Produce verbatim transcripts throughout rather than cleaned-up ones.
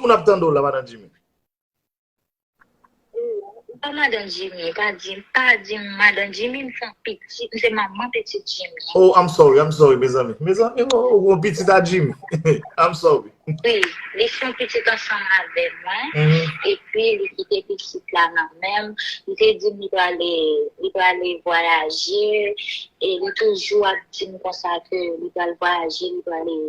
moun ap tande w la, madan Jimmy. Ou pa madan Jimmy, pa di, pa di m madan Jimmy, m fè yon pitit, m se manman pitit Jimmy. Oh, I'm sorry, I'm sorry, mezanmi. Mezanmi, oh, oh, pitit a Jimmy. I'm sorry. Wi, li fè yon pitit ansanm avè mwen, epi li kite pitit la nan men m. Li te di m li prale, li prale vwayaje, e li toujou ap di m konsa ke li pral vwayaje, li prale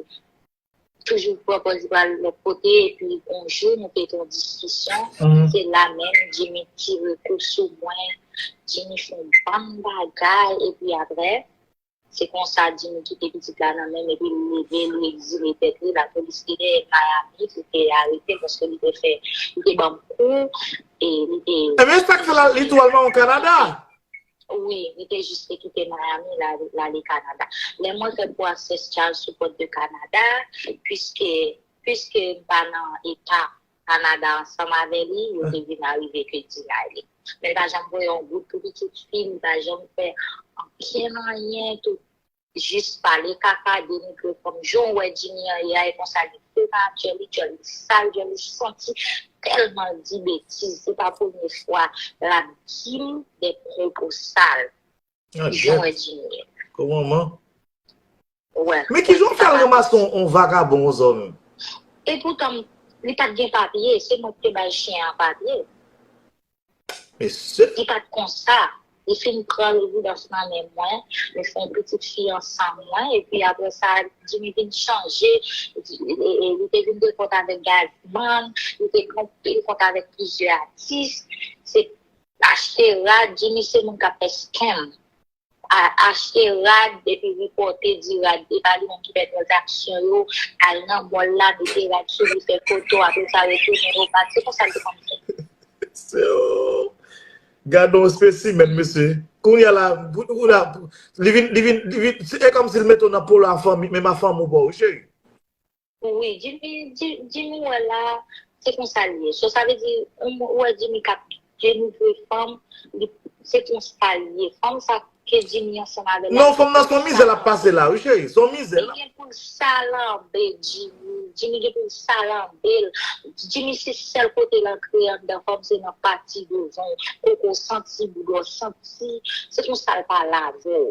toujou pran pòz li pral lòt kote, epi yon jou nou te gen yon diskisyon, se la menm Jimmy tire kou sou mwen, Jimmy fè yon bann bagay, epi apre, se konsa Jimmy kite pitit la nan men m, epi li leve, li egzile tèt li, lapolis te dèyè Miami, li te arete l paske li te fè, li te ban m kou, e li te... Ebyen, sa k fè la, li tou al nan Kanada? Wi, li te jis te kite Miami, l al, l ale Kanada. Lè mwen fè process child support de Kanada, piske, piske m pa nan eta Kanada ansanm avè li, yo te vin arive ke di l ale. Men l pa janm voye yon goud pou pitit fi, li pa janm fè okenn anyen, tout jis pale kaka, denigre fanm. Jan w wè Jimmy an ye a, e konsa li fè nan djòl li, djòl li sal, djòl li santi, tèlman l di betiz. Se pa premye fwa l ap di m de pwopo sal. Jan w wè Jimmy ye. Kòman man? Wè. Men kijan w fè al ranmase yon, yon vagabon konsa menm? Epoutan, li pa t gen papye, se mwen ki te bay chen an papye. Mesye. Li pa t konsa. Li fin pran rezidans nan men mwen. Li fè yon pitit fi ansanm mwen. Epi apre sa, Jimmy vin chanje. Li, li, li te vin gen kont avèk Gazman. Li te gen anpil kont avèk plizyè atis. Se achte rad. Jimmy se moun k ap fè scam. A, achte rad, epi ripòte, di rad, e pa li menm ki fè tranzaksyon yo, al nan mall la, mete rad sou li, fè foto, apre sa retounen yo bat. Se konsa l te konn fè. Se, oh. Gade yon spécimen, mesye. Kounye a la, pou, pou la, pou, li vin, li vin, li vin, se, e kòmsi l mete w nan polo a fanmi, menm a fanmi w pa w, cheri. Wi, Jimmy, Ji-, Jimmy wè la, se konsa l ye. So, sa vle di, ou, ou wè Jimmy k ap denigre fanm, li, se konsa l ye. Fanm sa ke Jimmy ansanm avè l la. Non, fanm nan se yon mizè l ap pase la, wi, cheri. Se yon mizè l ap. Li gen pou l salanbe Jimmy. Jimmy gen pou l salanbe l. Jimmy se sèl kote l antre anndan fanm, se nan pati devan. Koko santi, boudò santi. Se konsa l pale avè w.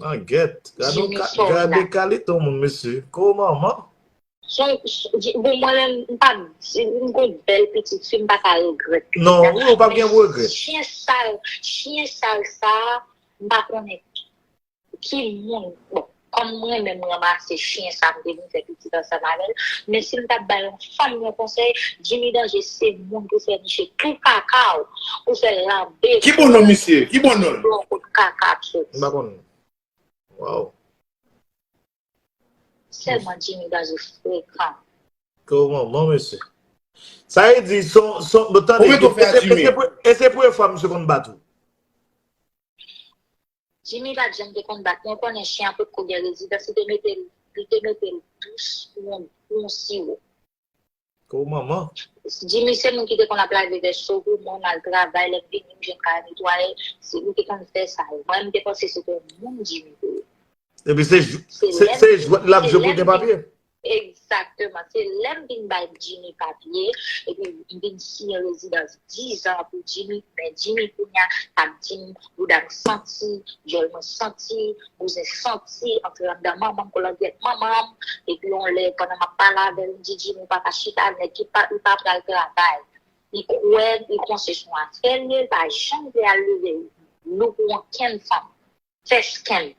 Nan gèt. Gade yon ka-, gade kalite yon moun, mesye. Ko manman. Son, son, di, bon, mwen menm, m pa, m gon bèl pitit fi, m pa ka regrèt pitit Non, wi, ou p ap gen pou regrèt. Chen sal, chen sal sa, m pa konnen ki moun. Bon, kòm mwen menm m ranmase chen sa, m te vin fè pitit ansanm avè l. Men si m t ap bay yon fanm yon konsèy, Jimmy Danje se moun pou fè niche tou kaka w, pou fè l lanbe. Ki bon non misye? Ki bon non? Bon, kot kaka ap soti. M pa konn. Waw. Sèlman Jimmy Danje frekan. Kòman, bon, mesye. Sa vle di, son, son, bon, tande, Konbyen to fè a Jimmy? E se premye fwa misye konn bat ou? Jimmy pa t janm te konn bat mwen, konnen chen an potko gen rezidans, li te mete l, li te mete l dous pou yon, pou yon siwo. Ko manman. Jimmy se moun ki te konn ap lave vèso pou mwen, m al travay, lè m vini, m jwenn kay netwaye, se li te konn fè sa. Mwen, m te panse se te yon moun Jimmy te ye. Epi se, se, se jwèt l ap jwe pou l gen papye. Egzakteman. Se lè m vin bay Jimmy papye, epi m vin siyen rezidans diz an pou Jimmy, men Jimmy kounye a ap di m bouda m santi, djòl mwen santi, bouzen santi, antre anndan manman m, kolangyèt manman m, epi yon lè pandan m ap pale avè l, m di Jimmy ou pa ka chita, nèg ki pa, li pa pral travay. Li kwè, li panse se yon afè l ye, li pa janm vle al leve lou pou okenn fanm. Fè scam.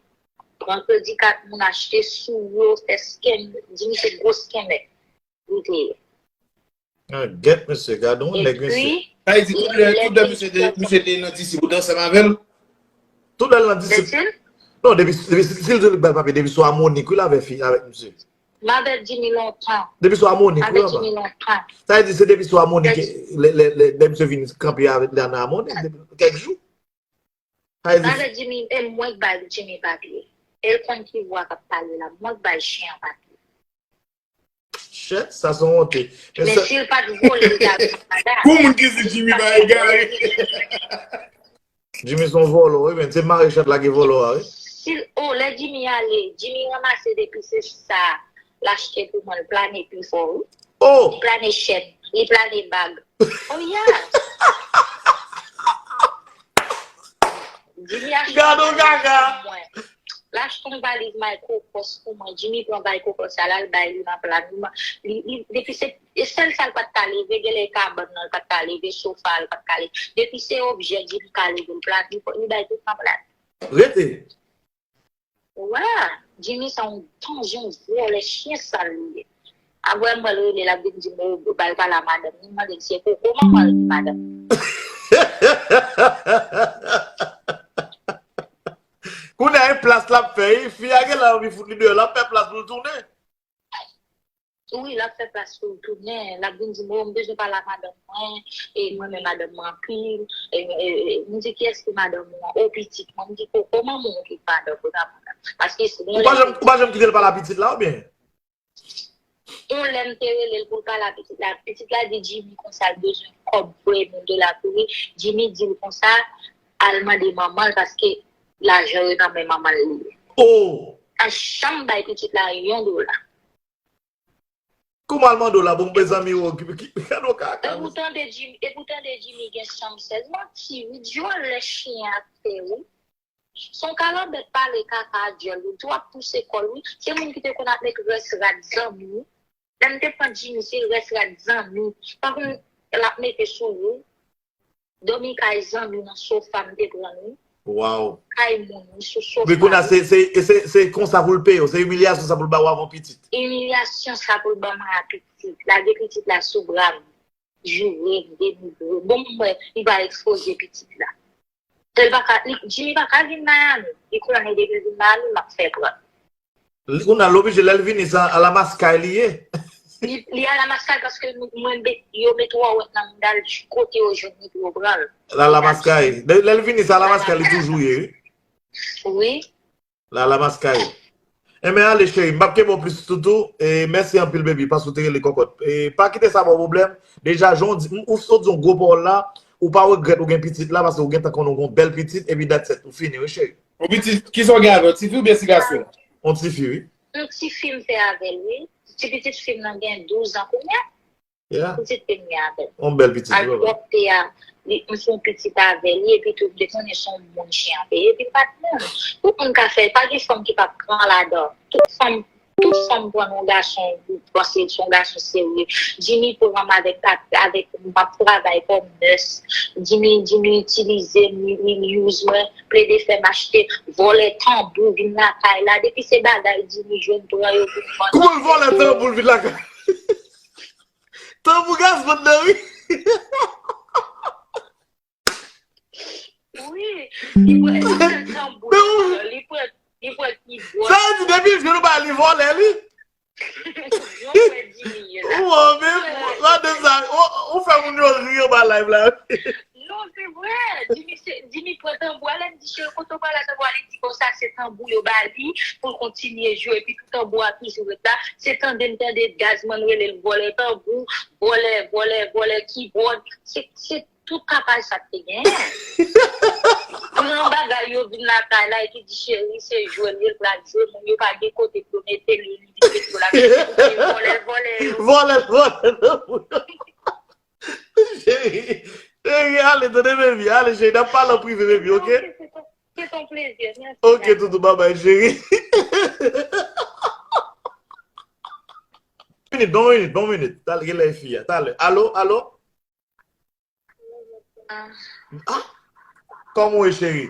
Pran kredi kat moun achte sou yo, fè scam. Jimmy se gwo scammer. Li te ye. Ah, gèt mesye, gade yon nèg mesye. Sa vle di tout lè, tout lè misye te, misye te nan D C pou danse ansanm avè l? Tout lè l nan D C. Non, depi, depi, si l di l bay papye, depi sou Amonik, wi, l avè fi, avèk misye. M avè Jimmy lontan. Depi sou Amonik, wi, Jimmy lontan. Sa vle di se depi sou Amonik, lè, lè, lè, lè misye vin kanpe avèk la nan Amonik, depi kèk jou. Sa vle di Jimmy, e mwen k bay Jimmy papye. E l konn ki vwa k ap pale la. Mwen k bay chen an papye. Shit, sa se yon wonte. Men si l pa t vole, l t al Kanada. Pou moun ki di Jimmy pa egare. Jimmy se yon vòlò, wi, men se mare chat la ki vòlò a, wi. Si l, oh, lè Jimmy ale, Jimmy ranmase depi se sa, l achte pou mwen, l plane pi fò, wi. Oh! Li plane chèn, li plane bag. Oh yeah! Jimmy achte yon bagay pou mwen. L achte yon valiz Michael Kors pou mwen. Jimmy pran Michael Kors sa, l al bay li nan plane. Li, li, depi se, e sèl sa l pa t ka leve, genlè kabann nan, l pa t ka leve, sofa, l pa t ka leve. Depi se objè, Jimmy ka leve, l plane, li bay tout nan plane. Rete. Wa, Jimmy sa yon danje, yon vòlè, chyen sal li ye. Apre m wè l rele, l ap vin di m, oh, ba l pale a madanm li, m mande l si se koko manman l ki madanm. Kounye a, e plas l ap fè, wi. Fi a genlè anvi fout li deyò, l ap fè plas pou l tounen. Wi, l ap fè plas pou l tounen. L ap vin di m, oh, m bezwen pale a madanm mwen, e m renmen madanm mwen anpil. E, e, e, m di, kiyès ki madanm ou an? Oh, pitit mwen. M di, koko manman w ki madanm ou, nan madanm. Paske si Ou pa janm, ou pa janm kite l pale a pitit la, oubyen? Yon lè m te rele l pou l pale a pitit la. Pitit la di Jimmy konsa l bezwen kòb pou Emil de la Tourie. Jimmy di l konsa, al mande manman l paske lajan yo nan men manman l li ye. Oh! Pa janm bay pitit la yon dola. Kòman l mande w la, bon, mezanmi, w okipe, ki, gade w ka, epi w tande Jimmy, epi w tande Jimmy gen chanm sèz. Manti, wi, dyòlè chyen ap fè, wi. Se yon kalanbèt pale kaka a dyòl, wi. Tou ap pouse kò l, wi. Se moun ki te konn ap met rès rad zanmi, wi. Lè m te pran Jimmy, se rès rad zanmi. Tankou l ap mete sou ou. Dòmi kay zanmi nan sofa m te pran l, wi. Waw. Kay moun, wi, sou sofa. Men kounye a, se, se, se, se konsa pou l peye w, se imilyasyon sa pou l ba w avan pitit. Imilyasyon sa pou l ban mwen a pitit. Lage pitit la sou bra m. Joure m, denigre m. Bon, m wè, li pa ekspoze pitit la. L pa ka, li, Jimmy pa ka vin Miami. Li konnen depi l vin Miami, m ap fè pran. Li, kounye a, l oblije, lè l vini, se alamaskay li ye. Li, li alamaskay paske nou, mwen, yo met wòwèt nan mouda l, kote yo jwenn li pou yo pran l. L alamaskay. Lè, lè l vini, se alamaskay li toujou ye, wi. Wi. L alamaskay. Enben, ale, cheri, m p ap kenbe w plis toutou. E mèsi anpil, baby, paske w te rele kòkòt. E pa kite sa ba w pwoblèm. Deja, jan w di, ou sot di yon gwo pawòl la, ou pa regrèt ou gen pitit la, paske ou gentan konnen w gen yon bèl pitit, epi that's it, ou fini, wi, cheri. Yon pitit, kisa w gen avè l, tifi oubyen ti gason? Yon tifi, wi. Yon tifi m fè avè l, wi. Ti pitit fi m nan gen douz an kounye a. Yeah. Pitit fi m gen avè l. Yon bèl pitit, wi. Al pwòpte a, li, m fè yon pitit avè li, epi tou, m te konnen se yon moun chyen an te ye, epi m pa t moun. Tout moun ka fè, pa gen fanm ki p ap pran ladan. Tout fanm Tout fanm pran yon gason, ou panse l se yon gason serye. Jimmy pran m avèk, avèk, m ap travay kòm nès. Jimmy, Jimmy itilize m, li, li use mwen, plede fè m achte, vòlè tanbou, vin lakay la. Depi se bagay Jimmy jwenn, pran yo vin vann. Kòman l vòlè tanbou, l vin lakay? Tanbou Gazzman nan, wi. Wi, li pran, li pran tanbou, li pran, li pran kibòd. Sa vle di, depi l jwenn ou ba li vòlè, li. Ou wè, men, gade sa, ou, ou fè moun yo ri anba live la. Non, se vre. Jimmy, se, Jimmy pran tanbou a, lè m di cheri, kote w pran tanbou a, li di konsa se tanbou yo ba li pou l kontinye jwe, epi tou tanbou a toujou ret la. Se tande m tande Gazzman rele l vòlè tanbou, vòlè, vòlè, vòlè kibòd. Se, se Tout kapaj sa k te genyen. Pran bagay yo vin lakay la epi di cheri se jwèt li, l pral jwe, moun yo pa gen kote pou yo mete li, li vin met yo lakay. Vòlè, vòlè yo. Vòlè, vòlè, non. Cheri, cheri, ale, tande baby, ale, cheri, n ap pale an prive, baby, ok? Ok, se ton, se ton plezi, mèsi. Ok, toutou, babay, cheri. Minit, bon minit, bon minit. Talè, genlè fi a. Talè. Alo, alo? Ah, kòman w ye, cheri?